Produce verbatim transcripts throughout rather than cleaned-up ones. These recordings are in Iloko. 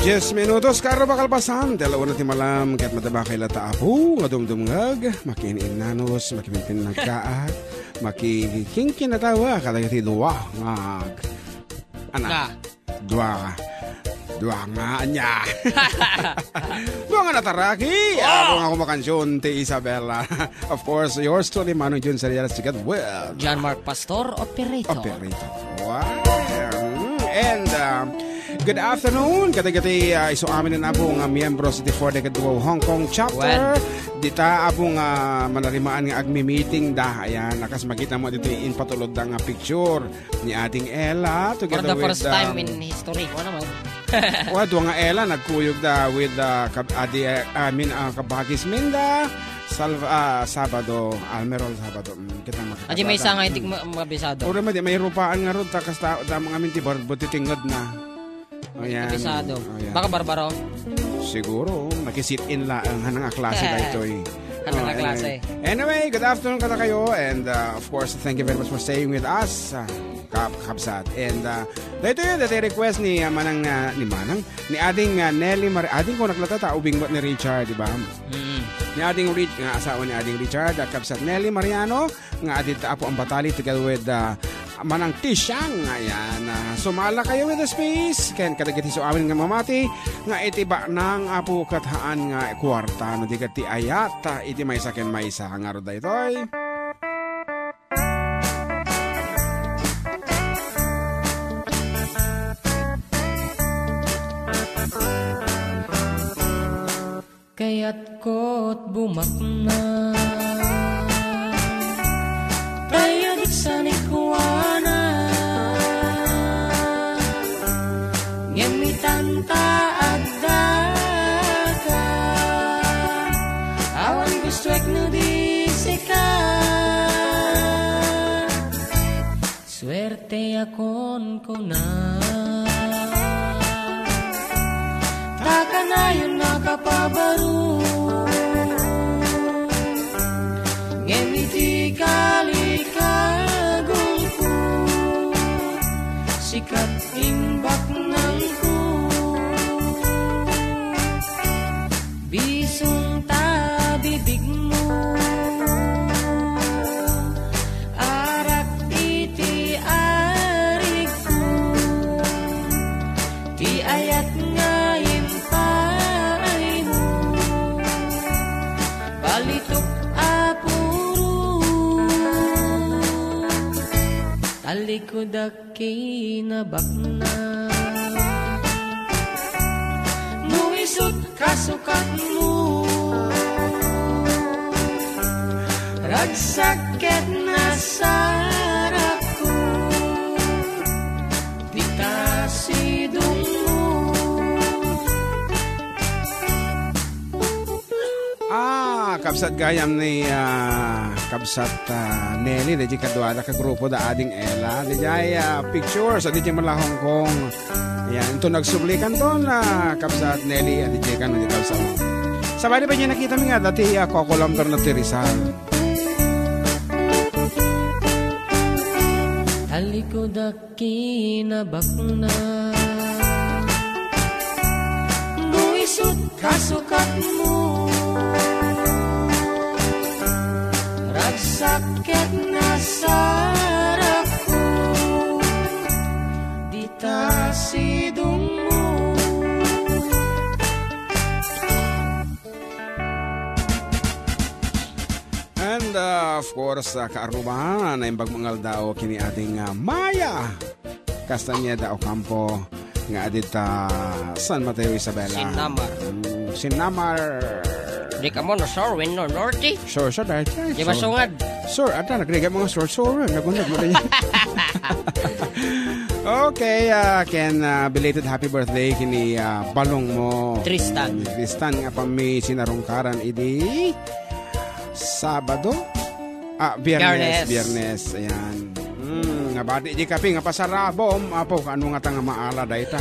Diez minutos, kaarruba kalpasan ti alas una ti malam, ket madama kay lata, Apo nga dumdumngeg, makiin-innanos, makipimpinagkaak, makikinkinatawa kadagiti dua nga ag-, ana, Nga. dua, dua nga anya. Dua nga nataraki. Wow! Aron nga kumakansion ti Isabela. Of course, yours truly, Manong Jun Sarialas, together with John Mark Pastor, operator. Operator. Wow. Mm. And, uh, good afternoon kadagiti, uh, isu amin nga, Apo, nga miyembro ti Four Decade Duo Hong Kong Chapter. Well. Dita, Apo, nga manarimaan nga agmi-meeting da. Ayan, nakas makita mo dito impatulod da nga picture ni Ading Ella together with, For the first time um, in history. Ano naman? Wa, dua nga Ella, nagkuyog da with, uh, kab-, adi, uh, I mean, uh, kabagis minda, Salv-, ah, Sabado, Almerol Sabado. Mm, kita makakasala. Adi may isa nga, hindi ma-, mabisado. Ura, madi, may rupaan nga rod, ta kasta, da mga minti, bar-, buti tingod na. Ayan. Kabisado. Ayan. Baka barbaro? Siguro, nakisit-in la, ang hanang a klase da ito eh. Hanang a Oh, klase. Anyway. Anyway, good afternoon kada kayo, and, uh, of course, thank you very much for staying with us. Uh, Kap-, kabsat. And, ah, daytoy, daytoy request ni, ah, Manang, ah, ni Manang, ni Ading, ah, Nelly Mar-, Ading ko naglata ta, ubing mo ni Richard, di ba? Mm. Ni Ading Rich-, nga asawa ni Ading Richard, ah, kabsat Nelly Mariano, nga adit Apo Ambatali, together with, ah, Manang Tishang. Ayan, ah, sumala kayo with the space. Ken kadagiti su amin nga mamati, nga iti baknang Apo ket haan nga kuarta, no di ket ti ayat, ah, iti maysa ken maysa. Ngarud daytoy. Kayatko't bumaknang tayo di sanikuana. Ngem itanta addaka, awan gustuek no di sika. Suerteakon kuna, ta kanayon a kapabaro. Ngem iti kalikagongko, sika't imbaknangko. Bisong ta bibigmo, arak iti arigko, ti ayat nga impaaymo, balitok a puro. Talikudak kinabaknang. No isut' kasukatmo, ragsak ket nasarapko, dita sidongmo. Ah, kabsat gayam ni, ah, kabsat, ah, Nelly, daydiay kaduada ka grupo da Ading Ella. Daydiay, ah, pictures, daydiay mala Hong Kong. Ayan, ito nagsubli kanton, ah, kabsat Nelly, daydiay kan, daydiay kabsat. Sabali pa niya nakita mi nga, dati, ah, Coco Lamper na ti Rizal. Talikudak kinabaknang. No isut' kasukatmo, ragsak ket nasarapko, dita sidongmo. And, uh, of course, uh, kaarruba, naimbag nga aldaw kini Ading, uh, Maya Castañeda Ocampo nga adita San Mateo, Isabela. Sinamar. Mm, Sinamar. Di ka mo no sur, wenno norte? Sur, sur, dahil dyan, Di ba sur. Sungad? Sur, ata, nagrigat mo nga sur, sur, nagunag mo rin. Okay, uh, Ken, uh, belated happy birthday kini, uh, balong mo. Tristan. Tristan, nga pami sinarungkaran idi Sabado? Ah, Biyernes. Biyernes. Biyernes, ayan. Mm. Nabati di kape nga pasarabom, apo, kaano nga ta nga maala dayta?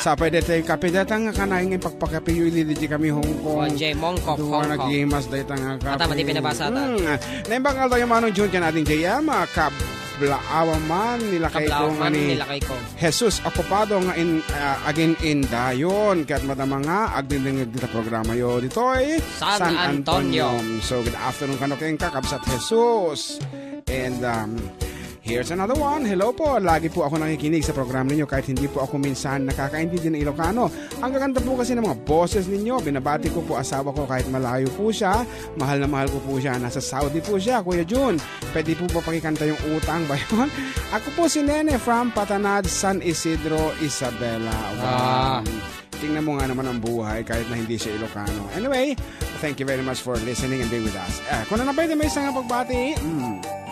Sapay dayta kape dayta nga kanay nga pakpakape yu ili di kami Hong Kong. O, J Mongkok, Duwa Hong Kong. Nagimas dayta nga kape. Ata, mati pinabasa ta. Hmm. Naimbag nga tayo, Manong Jun, ken Ading J M, ah, kablaawa man, nilakay ko Kablaawa nga man, ni nilakay ko. Jesus Ocupado nga in, ah, agin indayon. Ket madama nga, agdinding dita programa yo ditoy San San Antonio. Antonio. So, good afternoon kano ken kakabsat Jesus. And, um, Here's another one. Hello po. Lagi po ako nakikinig sa programa ninyo kahit hindi po ako minsan nakakaintindi ng Ilocano. Ang gaganda po kasi ng mga boses ninyo. Binabati ko po asawa ko kahit malayo po siya. Mahal na mahal ko po siya. Nasa Saudi po siya, Kuya Jun. Pwede po ba pakikanta yung utang ba yun? Ako po si Nene from Patanad, San Isidro, Isabela. Wow. Ah. Tingnan mo nga naman ang buhay kahit na hindi siya Ilocano. Anyway, thank you very much for listening and being with us. Ah, kung ano pa yung may isang pagbati, mm.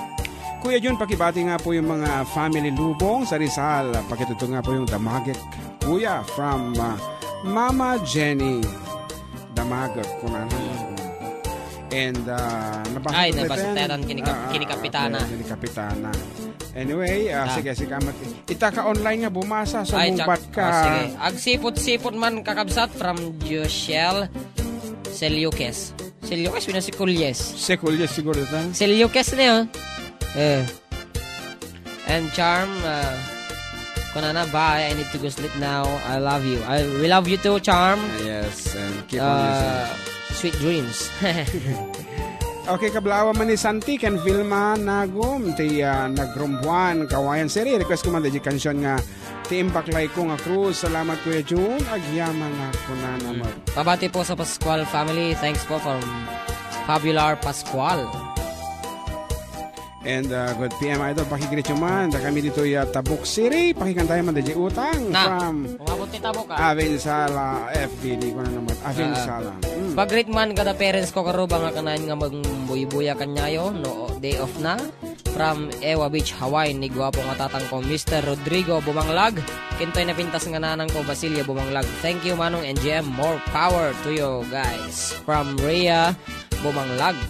Kuya Jun, pakibati nga po yung mga family Lubong sa Rizal. Pakitugtog nga po yung Damagek, Kuya, from, ah, Mama Jenny. Damagek, kung ano. And, ah, nabasa Ay, ko nabasa tayo tayo, kini Kap-, ah, ah, kini Kapitana. Okay, kini Kapitana. Anyway, ah, Ah. sige, sige, amat. Itaka online nga bumasa, Ay, sumungbat tsak-, ka. Ah, sige. Agsipot-sipot man, kakabsat, from Joshel Selyukes. Selyukes, wala si Kulyes. Si Kulyes siguro ito. Selyukes niya. Eh. And Charm, uh, kunana, "Bye, I need to go sleep now. I love you." I, we love you too, Charm. Ah, yes, and keep on Uh, listening. Sweet dreams. Okay, kablaawa man ni Santi ken Vilma Nagum, ti, ah, Nagrumbuan, Kawayan City. Request ko man, di kansion nga, "Ti Imbaklay Ko nga Krus." Salamat, Kuya Jun. Agyaman na, kunana, Mm. Pabati po sa Pascual family. Thanks po from Fabular Pascual. And, uh, good P M, Idol. Pakigreet yo man. Da kami dito ya Tabuk City. Pakikanta man, D J Utang Na. From Umabot ni Tabuk, ah. Avinsala, F B D ko na naman. Avinsala. Ah. Mm. Pag-greet man kada parents ko, karuba nga kanayon nga magbuybuya kanyayo, no, day off na. From Ewa Beach, Hawaii, ni gwapo nga tatang ko, Mister Rodrigo Bumanglag. Kintoy na pintas nga nanang ko, Basilio Bumanglag. Thank you, Manong and J M. More power to you guys. From Rhea Bumanglag.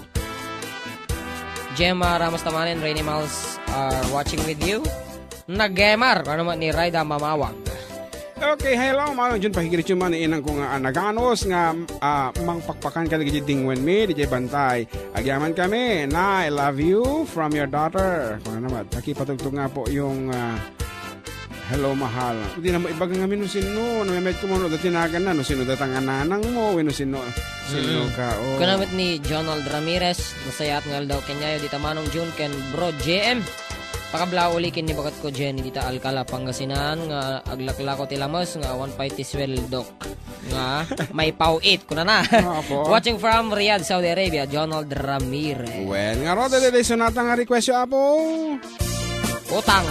Gemma Ramos Tamanen, Rainy Miles are watching with you. Nagemar, ano man ni Raida Mamawag. Okay, hello, Manong Jun, pakigreet yo man, inang ko nga, ah, naganos nga, ah, mangpakpakan ka dagiti dingwen mi, D J Bantay. Agyaman kami, na, I love you from your daughter. Kung ano naman, pakipatugtog nga po yung, ah, Hello, mahal. Hindi na maibaga nga mino sino. Namemet ko mo, no, dati nagan na, no, sino datang nga nanang mo, wenno sino, sino Mm. ka, oh. Kunamit ni Jonald Ramirez, masayat nga aldaw kenyayo, dita Manong Jun, ken Bro J M. Pakablauli ken ni bagat ko, Jenny, dita Alcala, Pangasinan, nga aglaklako ti lames, nga awan pay ti sweldo. Nga, may pau-it, kunana. Ah, apo. Watching from Riyadh, Saudi Arabia, Jonald Ramirez. Well, nga, Roda, dede, sonata nga request yo, apo. Utang.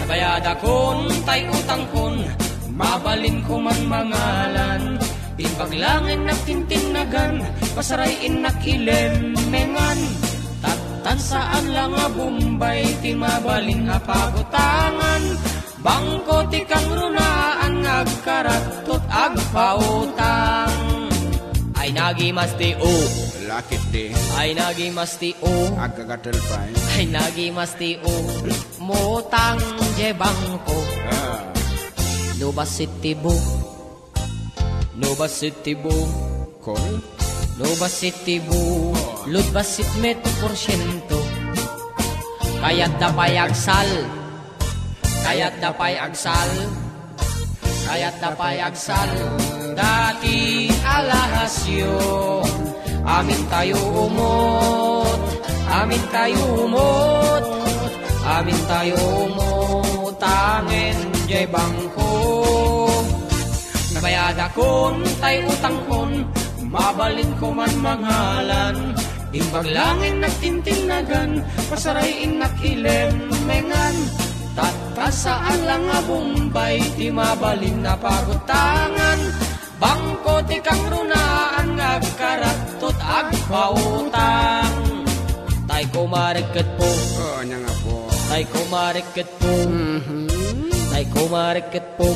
Nabayadakon tay utangkon, mabalinko man mangalan. Imbag la nga innak tintinnagan, pasaray innak ilemmengan. Tattan saan la nga Bombay ti mabalin a pagutangan. Bangko ti kangrunaan nga agkarattot agpautang. Ay nagimas ti u. Lakit di. Ay nagimas ti u. Agkagatel pay. Ay nagimas ti u. Mutang je bangko. Ah. No bassit ti bu. No bassit ti bu. Kol? No bassit ti bu. Oh. Lud bassit met porsyento. Kayat da pay agsal. Kayat da pay agsal. Kayat da pay agsal. Dati alahasyo. Amin tayo umot. Amin tayo umot. Amin tayo umot. Tangen jay bangko. Nabayadakon tay utangkon, mabalinko man mangalan. Imbag la nga innak tintinnagan, pasaray innak ilemmengan. Tattan saan la nga Bombay ti mabalin a pagutangan. Bangko ti kangrunaan nga agkarattot agpautang. Tay kumarek ket po. Oo, anya nga po. Tay kumarek ket po. Mhm. Tay kumarek ket po.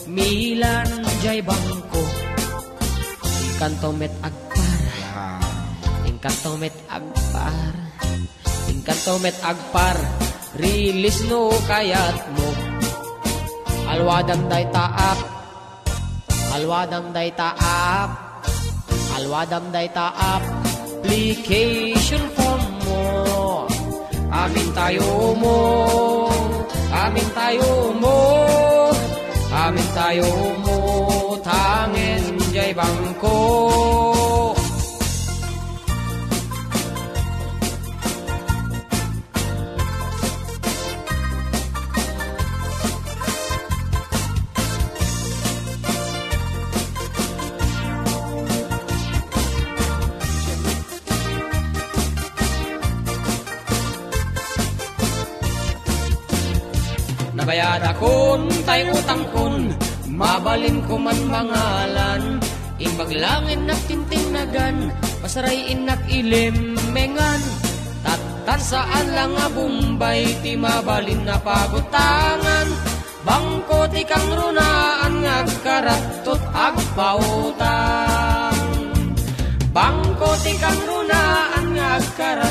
Milan jay bangko. Inkanto met agpar. Inkanto met agpar. Inkanto met agpar. Release no kayatmo. Alwadam dayta app. Alwadam dayta app. Alwadam dayta app. Application form mo. Amin tayo mo. Amin tayo mo. Amin tayo mo. Tangen jay bangko. Nabayadakon tay utangkon, mabalinko man mangalan. Imbag la nga innak tintinnagan, pasaray innak ilemmengan. Tattan saan la nga Bombay ti mabalin a pagutangan. Bangko ti kangrunaan nga agkarattot agpautang. Bangko ti kangrunaan nga agkarat